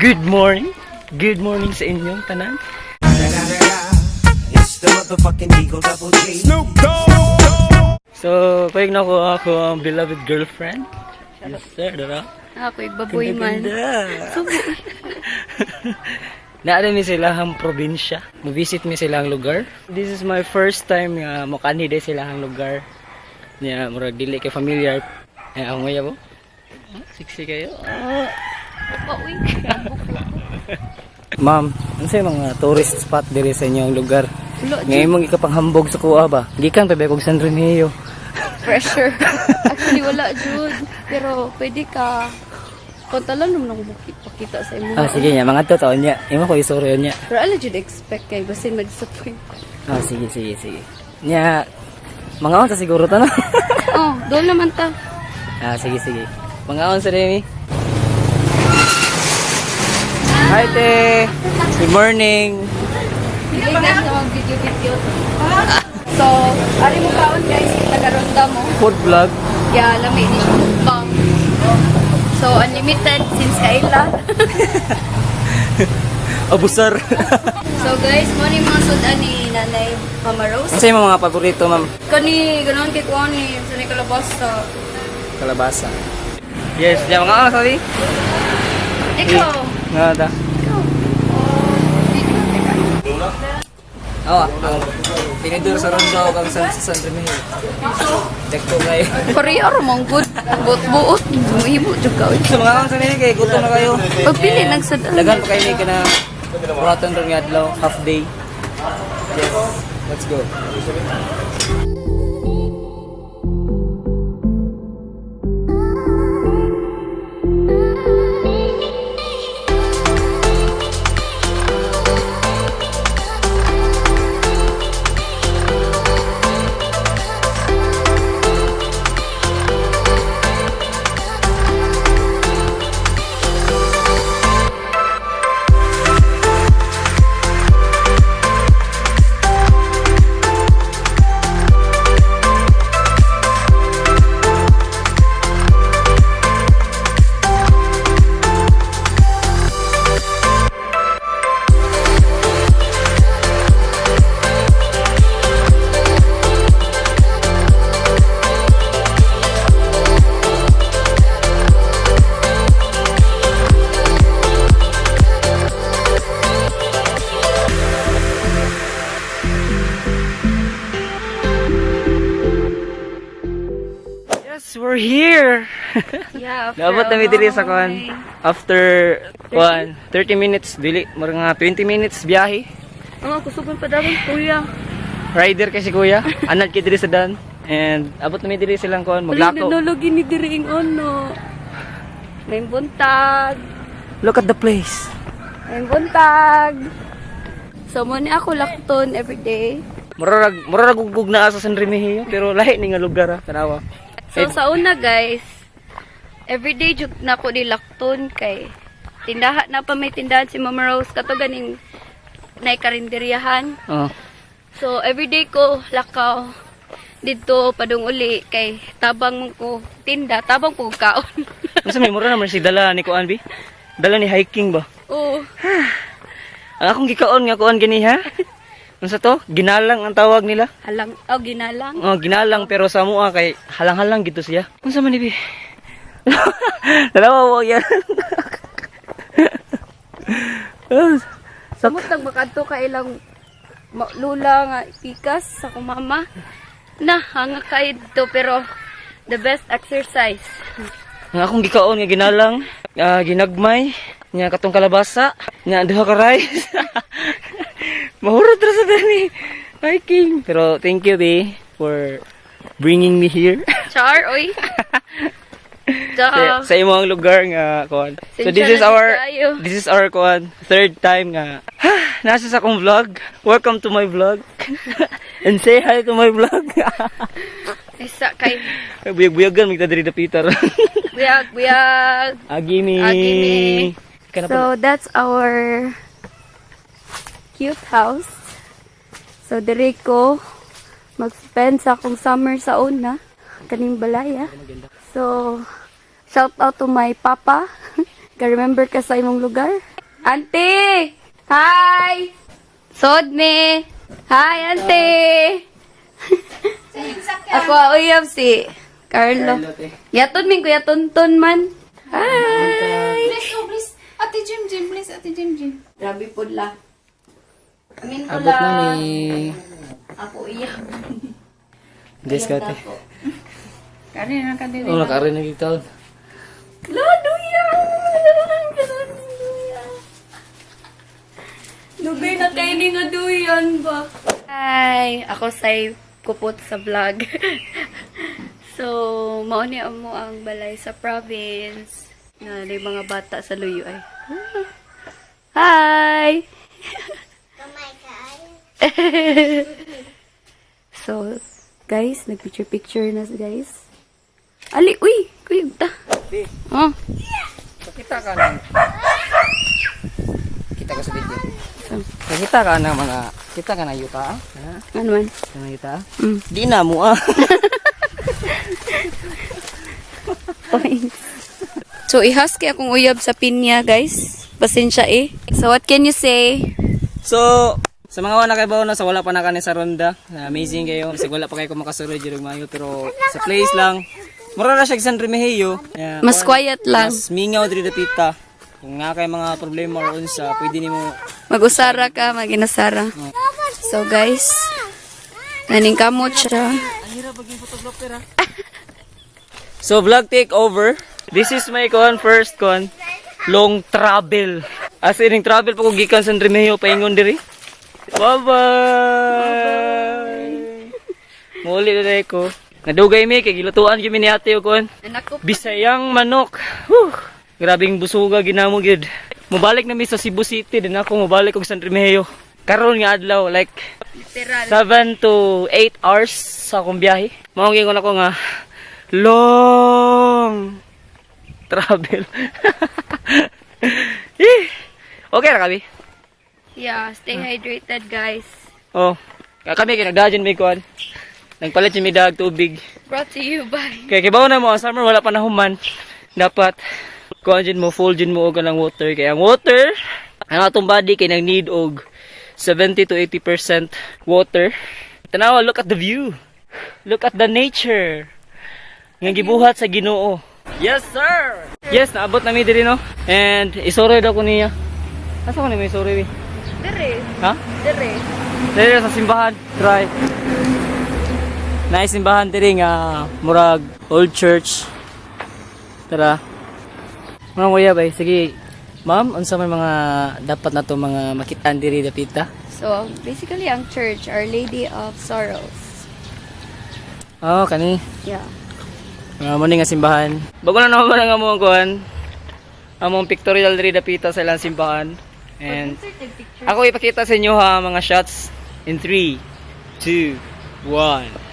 Good morning. Good morning sa inyong tanan. It's the motherfucking Eagle Double G. So, payag na ako ako ang beloved girlfriend. Yes, sir, dara. Ako, baboy man. Ganda. Subo. Naara mi sila ang probinsya. Mo-visit mi sila ang lugar. This is my first time nga mokanhi day sila ang lugar. Nya murag dili kay familiar. Eh ako ngaya mo. Ah, sexy kayo. Ah. Pauwi. Ma'am, unsay mga tourist spot diri sa inyong lugar? Wala, Ngayon mong ikapanghambog sa kuha ba? Gikan pa ba kog San Remigio? Pressure. Actually, wala, Jude. Pero, pwede ka. Kontalan naman akong bukit pakita sa imo. Ah, sige niya, mga totoo niya. Imo ko istorya niya. Pero ala, Jude, expect kay basin ma-disappoint. Ah, sige, sige, sige. Nya, mga unsa siguro to, no? Oh, doon naman ta. Ah, sige, sige. Mga unsa rin. Hi, te! Good morning! Hindi na siya mag-video-video. So, ari mo kaon guys, taga-ronda mo. Food vlog. Yeah, lami ni siya mukbang. So, unlimited since kaila. Abusar! So guys, mo ni mga sudan ni Nanay Mama Rose. Unsa imong mga paborito, ma'am? Kani, ganahan kay kuan ni sa ni kalabasa. Kalabasa. Yes, nya mga unsa di? Ikaw. Nga ta. Ikaw. Oh, ang tinidor sa Rondo kang sa San Remigio. Dekto kay. Korea ra man good. Buot buot muhimo jud ka. oy. So mga unsa nini kay gutom na kayo. Pagpili ng sudan. Dagan pa kayo ni kana buraton ron nga adlaw, half day. Yes, let's go. Yes, we're here. Yeah. Naabot na mi diri sa kuan after kuan 30 minutes dili mga 20 minutes biyahe. Ang kusugon pa daw kuya. Rider kay si kuya. Anad kay diri sa dan. And abot na mi diri silang kuan maglako. Nanologi ni diri ing ono. May buntag. Look at the place. May buntag. So mo ni ako lakton every day. Murarag murarag ugog na sa San Remigio pero lahi ni nga lugar ah, tanawa. So sa una guys, everyday jud na ko ni lakton kay tindahan na pa may tindahan si Mama Rose kato ganing nay karinderyahan. Oh. So everyday ko lakaw didto padung uli kay tabang man ko tinda, tabang ko kaon. Unsa may mura naman si dala ni kuan bi? Dala ni hiking ba? Oo. Ang akong gikaon nga kuan gani ha? Unsa to? Ginalang ang tawag nila. Halang, oh, ginalang. Oh, ginalang pero sa mua kay halang-halang gito siya. Unsa man ni bi? Dalawa wa yan. Samot nang makadto ka ilang lula nga pikas sa akong mama. Na, hanga kay dito pero the best exercise. Ang akong gikaon nga ginalang, ah, ginagmay, nya katong kalabasa, nya duha ka rice. Mahurot ra sa dani. Hiking. Pero thank you, bi, for bringing me here. Char, oy. Sa Sa, imong lugar nga kuan. So Sensya this is na our kayo. this is our kuan third time nga nasa sa akong vlog. Welcome to my vlog. And say hi to my vlog. Isa kay Buyag-buyagan magta diri dapitar. buyag buyag. Agimi. Agimi. Kana So that's our cute house. So diri ko mag-spend sa akong summer sa una kaning balaya. So shout out to my papa. Ka-remember ka sa imong lugar? Auntie! Hi! Sod me! Hi, Auntie! Ako uyab si Carlo. Yaton min kuya Tonton man. Hi! Please, oh, please. Ate Jim Jim, please, Ate Jim Jim. Grabe po la. Amin po Abot la. na ni. Ako uyab. Des ka te. Kari na ka Oh, nakarin na gitaon. La, duya! Duya! Dugay na kayo ni nga duyan ba? Hi! Ako say kupot sa vlog. So, mao ni amo ang balay sa province. Nga na mga bata sa luyo ay. Hi! So, guys, nag-picture-picture na guys. Ali, uy! Kuyog ta. Di, Oh. kita ka ng Kita ka sa video. So, Kita ka ng mga kita ka na yuta. Ah? Ha? ano man? Kana yuta? Mm. Di na mo ah. Points. So, ihas kay akong uyab sa pinya, guys. Pasensya eh. So, what can you say? So, sa mga wala kay na sa wala pa na kani sa ronda, na amazing kayo. Kasi wala pa kayo kumakasurod jud og maayo pero sa place lang mura ra siya og San Remigio. Yeah, Mas kuan, quiet lang. Mas mingaw diri dapita. Kung nga kay mga problema or unsa, pwede nimo Mag-usara ka, mag-inasara. So, guys, naning kamot siya. So vlog take over. This is my con first con long travel. As in ning travel pa ko gikan sa Remigio paingon diri. Bye bye. Muli na dai ko. Nadugay mi kay gilutuan gyud mi ni ate og kon. Anak ko. Bisayang manok. Whew. Grabing busuga ginamo gyud. Mobalik na mi sa Cebu City din ako mobalik og San Remigio. Karon nga adlaw like Literal. 7 to 8 hours sa akong biyahe. Mao gyud ko nga long travel. Eh, okay ra kami. Yeah, stay hydrated, guys. Oh, kami kay nagdajon mi kuan. Nagpalit mi dag tubig. Brought to you by... Kay kibaw na mo ang summer wala pa nahuman. Dapat kuan jud mo full jud mo og kanang water kay ang water ang atong body kay nang need og 70 to 80% water. Tanawa, look at the view. Look at the nature. Nga gibuhat sa Ginoo. Yes, sir. Yes, naabot na mi diri no. And isoroy daw ko niya. Asa ko ni may isoroy? Dere. Ha? Dere. Diri sa simbahan. Try. Naay simbahan diri nga murag old church. Tara. Mga kuya bay, sige. Ma'am, unsa may mga dapat nato mga makitaan diri dapita? So, basically, ang church, Our Lady of Sorrows. Oh, kani. Yeah. Mga mo ni nga simbahan. Bago na naman ang among kuan. Among pictorial diri dapita sa ilang simbahan. And ako ipakita sa inyo ha mga shots in 3, 2, 1.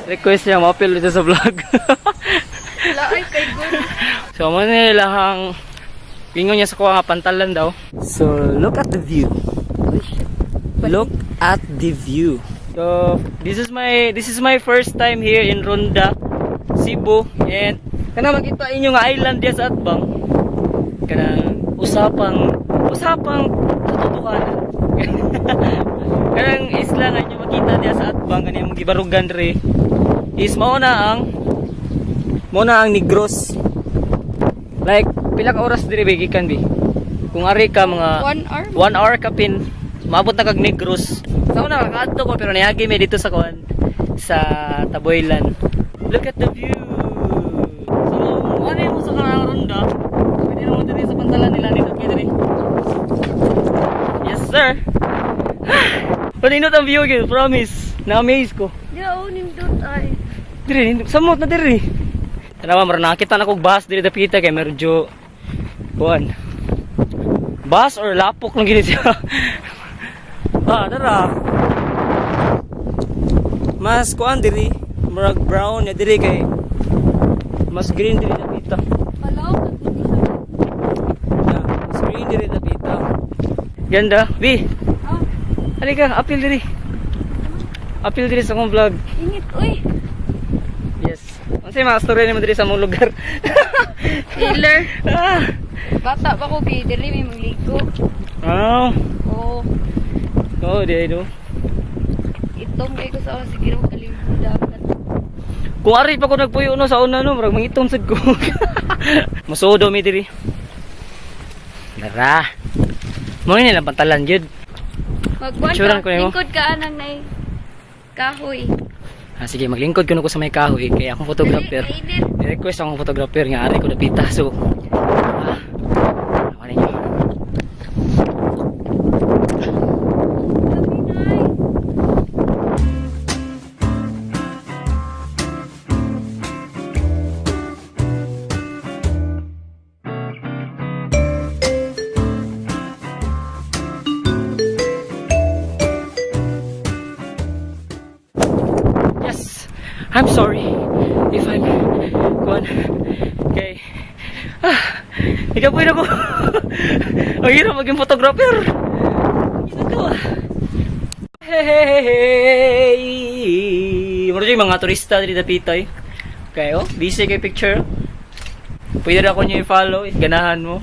Request niya, ma-appeal dito sa vlog. Laay kay good. So, mo nila lahang ingon niya sa kuha nga pantalan daw. So, look at the view. Look at the view. So, this is my first time here in Ronda, Cebu and kana makita inyo nga island diya sa Atbang. Kanang usapang usapang katotohanan. Kanang isla nga inyo makita diya sa Atbang kanang imong gibarugan diri is mao na ang Negros. Like pila ka oras diri ba gikan bi? Kung ari ka mga 1 hour? 1 hour ka pin maabot na kag Negros. Sa una kakaadto ko pero niagi mi dito sa kuan sa Taboylan. Look at the view. So, ano yung sa kanang ronda? Pwede naman diri sa pantalan nila nindot kay diri. Yes, sir. Panindot ang view gyud, promise. Na-amaze ko. Yeah, oh, nindot ay. Diri, samot na diri. Tanawa, mara nakita na kog bus diri dapita kay medyo kuan. Bus or lapok lang gini siya. Ah, tara. Mas kuan diri, murag brown na diri kay Mas green diri dapita. Palaw, Yeah, mas green diri dapita. Ganda. B. Ah, Halika, apil diri. Apil diri sa akong vlog. init, uy. Yes. Unsay mga story nimo diri sa among lugar? Healer. Ah. Bata pa ko, bi. Dili may magligo. Oh. Oo. Oh, di do. Itong kay ko sa oras, sige mo kalimbuda. Kung ari pa ko nagpuyo no sa una no, murag mangitom sad ko. Musuod mi diri. Dara. Mo ni lang pantalan jud. Magbuwan Picturean ka, ko nimo. lingkod ka anang nay kahoy. Ah, sige, maglingkod kuno ko sa may kahoy kay akong photographer. Dali, kainit. Ni-request akong photographer nga ari ko dapita. So, ah, ninyo. Sabi, nay. Yes. I'm sorry if I'm kuan. Okay. Ah, ikaw po ako. Ang hirap maging photographer. Ito ah. Hey! Mura yung mga turista diri dapitay. Okay, oh, busy kay picture. Pwede ra ko niyo i-follow if ganahan mo.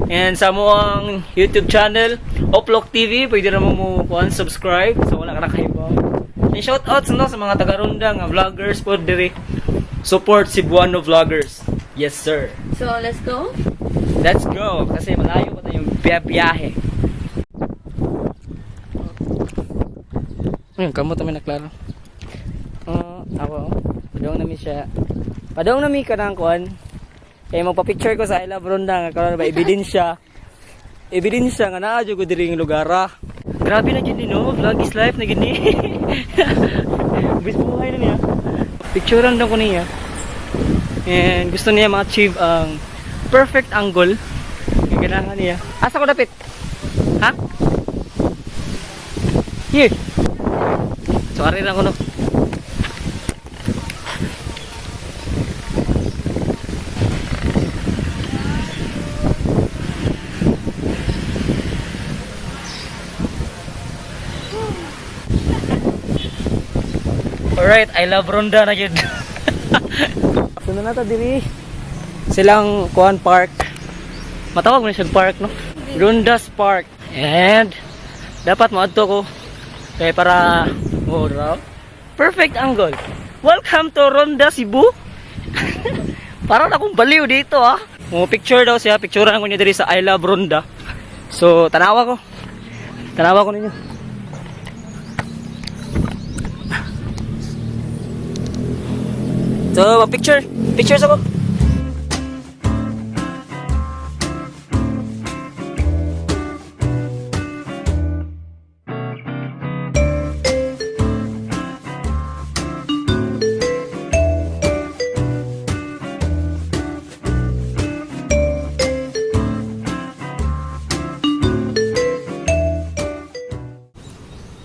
And sa mo ang YouTube channel, Oplok TV, pwede ra mo mo kuan subscribe so wala ka na kahibaw. And shout out no, sa mga taga-Ronda nga vloggers po diri. Support Cebuano vloggers. Yes sir. So, let's go. Let's go kasi malayo pa tayong biyahe. Ayun, kamo kami na klaro. Oh, ako. Padong nami siya. Padong nami ka ng kuan. Kaya magpa-picture ko sa I Love Ronda nga karon ba ebidensya. Ebidensya nga naa jud ko diri nga lugar ah. Grabe na jud ni no, vlog is life na gid ni. Bis buhay na niya. Picturean daw ko niya. And gusto niya ma-achieve ang perfect angle. Yung ganahan niya. Asa ko dapit? Ha? Here. So, ari lang ko no. Alright, I love Ronda na yun. Sunod na ta diri. Silang Kuan Park. Matawag mo na siyang park, no? Ronda's Park. And dapat moadto ko kay para oh, raw. Perfect angle. Welcome to Ronda Cebu. Parang akong baliw dito ah. Mo picture daw siya, picturean ko niya diri sa I Love Ronda. So, tanawa ko. Tanawa ko ninyo. So, picture. Pictures ako.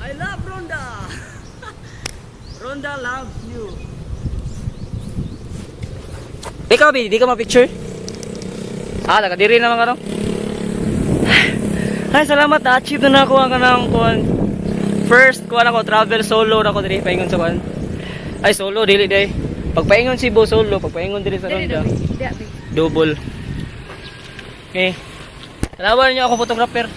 I love Ronda. Ronda loves you. Ikaw, Bi, di ka ma-picture? Ah, taga diri naman ka, no? Ay, salamat. Na-achieve na na ako ang kanang kuan. First, kuan ako, travel solo na ako diri paingon sa kuan. Ay, solo, dili day. Pagpaingon Cebu, solo. Pagpaingon diri sa Dili, Ronda, dili. Di, bi. double. Okay. Tanawan niyo ako, photographer.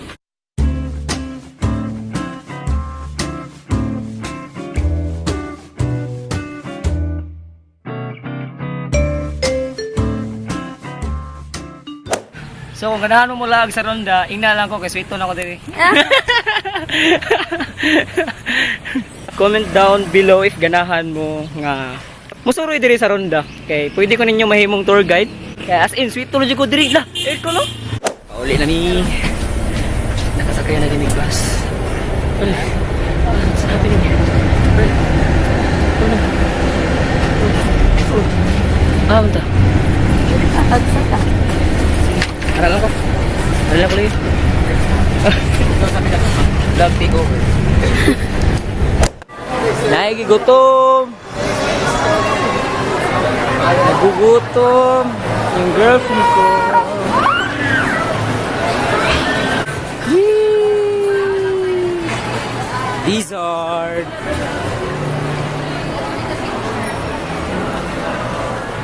So kung ganahan mo mula sa ronda, ingna lang ko kay sweet ako diri. Comment down below if ganahan mo nga musuroy diri sa ronda. Kay pwede ko ninyo mahimong tour guide. Kaya as in sweet jud ko diri lah. Eh ko no. Pauli na mi. Nakasakay na din yung bus. Wala. What's happening here? Wala. Wala. Oh. Ah, unta. Agsa ta. Ara lang ko. Ara lang ko lagi. Vlog take over. Naigigutom. Nagugutom yung girlfriend ko. Yee! Lizard.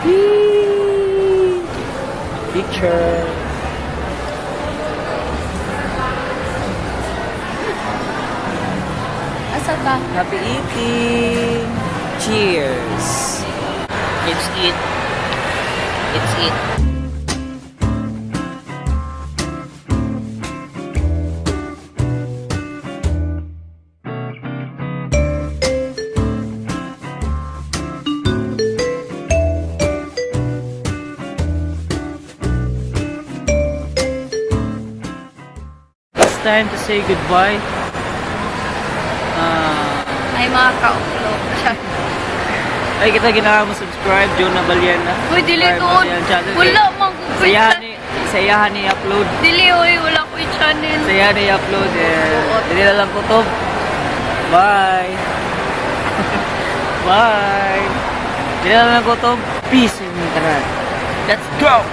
Yee! Picture. Asa ta? Happy eating! Cheers! Let's eat. Let's eat. It's time to say goodbye. Ah, Ay, mga kauklok. Ay, kita ginawa mo subscribe, Jonah Baliana. Uy, dili Subscribe to. Balian channel. Wala man ko Sayahan ni upload. Dili, oy. Wala ko yung channel. Sayahan ni upload. Eh. Dili na lang kutob. Bye. Bye. Dili na lang kutob. Peace in tanan. Let's go!